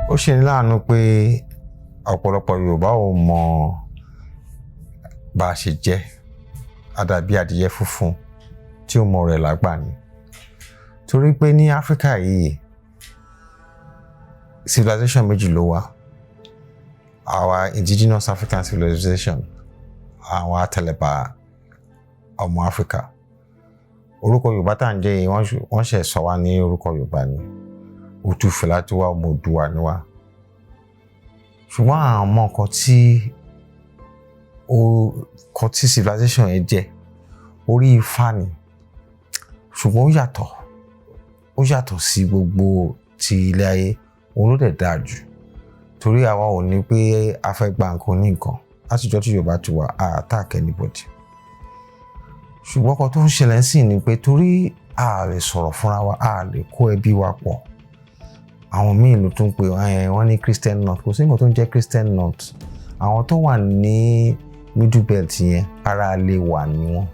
Ó ṣe ní láàánú pé ọ̀pọ̀lọpọ̀ Yorùbá ò mọ bá a ṣe jẹ́. Àdàbí adìyẹ funfun tí ó mọ rẹ̀ lágbà ni, torí pé ní Áfíríkà yìí, civilization méjì ló wà: our indigenous African civilization, àwọn àtẹlẹbà ọmọ Áfíríkà. Orúkọ Yorùbá tá à ń jẹ́ yìí, wọ́n ṣẹ̀ sọ wá ní orúkọ Yorùbá ni. Òtúfẹ̀ láti wá, ọmọ Oòduà ni wá. Ṣùgbọ́n àwọn ọmọ nǹkan tí ó nǹkan tí civilization yẹn jẹ́, orí Ifá ni. Ṣùgbọ́n ó yàtọ̀ sí gbogbo ti ilé ayé. Òun ló dẹ̀ dáa jù, torí àwa ò ní pé a fẹ́ gba nǹkan ní nǹkan. Látijọ́ tí Yorùbá ti wà, a attack anybody. Ṣùgbọ́n kan tó ń ṣẹlẹ̀ sí ni pé torí a lè sọ̀rọ̀ fúnra wa, a lè kó ẹbí wa pọ̀, àwọn míì ló tún pé wọ́n ní Christian North. Kò sí nǹkan tó ń jẹ́ Christian North. Àwọn tó wà ní Middle Belt yẹn, ara lè wà ní wọn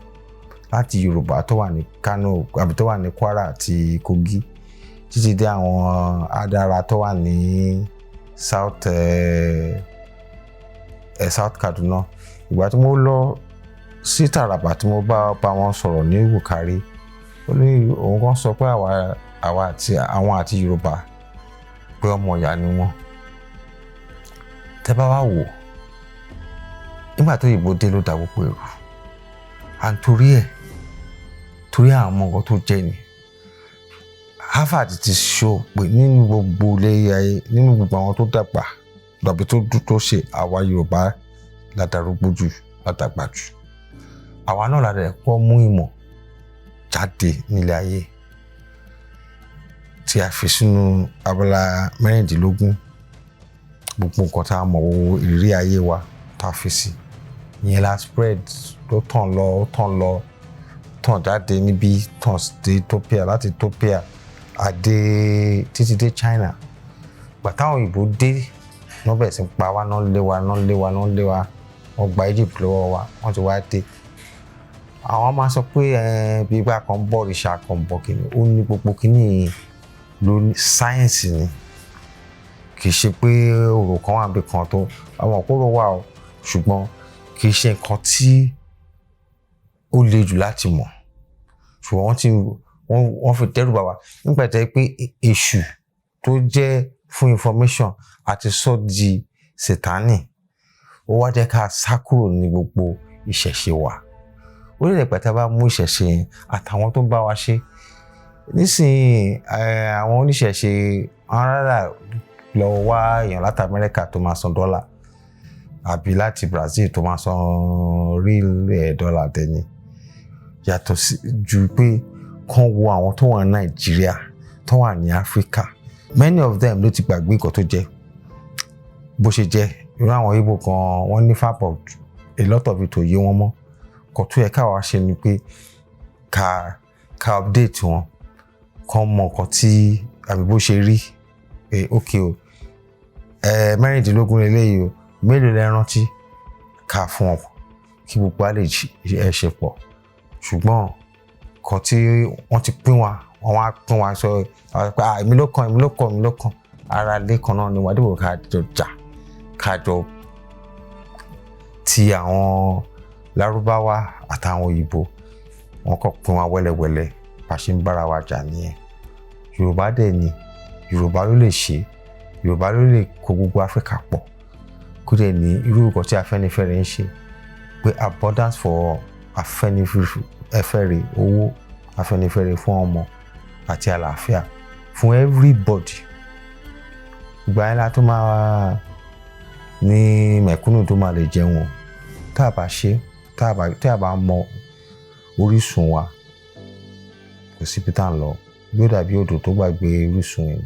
láti Yorùbá tó wà ní Kano àbí tó wà ní Kwara àti Kogi, títí dé àwọn Adara tó wà ní South Kaduna. Ìgbà tí mo lọ sí Taraba, tí mo bá wọn sọ̀rọ̀ ní Wukari, ó ní òun kan sọ pé àwa àti àwọn àti Yorùbá, pé ọmọ ìyá ni wọ́n. Tẹ́ bá wá wò, nígbà tó òyìnbó dé ló dà gbogbo èrò à ń torí ẹ̀, torí àwọn ọmọ nǹkan tó jẹ́ ni. Harvard ti show pé nínú gbogbo ilé ayé, nínú gbogbo àwọn tó dàgbà tàbí tó ṣe, àwa Yorùbá la darúgbó jù, la dàgbà jù. Àwa náà la dẹ̀ kọ́ mú ìmọ̀ jáde nílé ayé tí a fi sínú abala 16. Gbogbo nǹkan tá a mọ̀, wo ìrírí ayé wa tá a fi sí ìyẹn la spread, tó tàn lọ, ó tàn lọ, tàn jáde níbí, tàn dé Ethiopia, láti Ethiopia àdé títí dé China. Gbà táwọn òyìnbó dé, wọ́n bẹ̀rẹ̀ sí pa wá náà, lé wa náà, lé wa náà, lé wa. Wọ́n gba Egypt lọ́wọ́ wa, wọ́n ti wá dé. Àwọn máa sọ pé bí ìgbà kan bọ̀, òrìṣà kan bọ̀ kìíní. Ó ní gbogbo kìíní ló ní sáyẹ̀nsì ni. Kì í ṣe pé òrò kan wà bí kan tó àwọn òkúrò wà o, ṣùgbọ́n kì í ṣe nǹkan tí ó le jù láti mọ̀. Ṣùgbọ́n wọ́n ti wọ́n fi dẹ́rù bà wá nígbà tó yẹ pé èṣù tó jẹ́ fún information àti sọ di sètánì, ó wá jẹ́ ká sá kúrò ní gbogbo ìṣẹ̀ṣe wa. Ó lè pẹ̀tẹ́ bá mú ìṣẹ̀ṣe yẹn àtàwọn tó bá wa ṣe nísìnyí, àwọn oníṣẹ̀ṣe, àwọn rárá lọ wá èèyàn láti Amẹ́ríkà tó máa san dọ́là àbí láti Brazil tó máa san real dọ́là tẹ́ni, yàtọ̀ sí ju pé kán wo àwọn tó wà ní Nàìjíríà, tó wà ní Áfíríkà. Many of them ló ti gbàgbé nǹkan tó jẹ́ bó ṣe jẹ́. Irú àwọn Igbo kan, wọ́n ní fàpọ̀, a lot of it ò yé wọn mọ́. Kò tó yẹ káwa ṣe ni pé ká update wọn, kán mọ nǹkan tí àbí bó ṣe rí, pé ok o, 16 eléyìí o, mélòó lẹ rántí ká fún ọ kí gbogbo á lè ẹ ṣe pọ̀. Ṣùgbọ́n kan tí wọ́n ti pín wa, wọ́n wá pín wa sọ pé èmi ló kàn, èmi ló kàn, èmi ló kàn. Ara ilé kan náà ni wà. Dípò ká jọ jà, ká jọ ti àwọn Lárúbáwá àtàwọn òyìnbó, wọn kàn pín wa wẹ́lẹ́wẹ́lẹ́. Bá ṣe ń bára wa jà nìyẹn. Yorùbá dẹ̀ ni, Yorùbá ló lè ṣe, Yorùbá ló lè kó gbogbo Áfíríkà pọ̀, kó dẹ̀ ní irú nǹkan tí Afẹ́nifẹ́re ń ṣe, pé abundance for Afẹ́nifẹ́re, owó Afẹ́nifẹ́re fún ọmọ àti àlàáfíà fún everybody. Ìgbà yẹn la tó máa ní mẹ̀kúnnù tó máa lè jẹun o. Tá a bá ṣe, tá a bá mọ orísun wa, kò síbi tá à ń lọ. Bí ó dàbí odò tó gbàgbé orísun yẹn.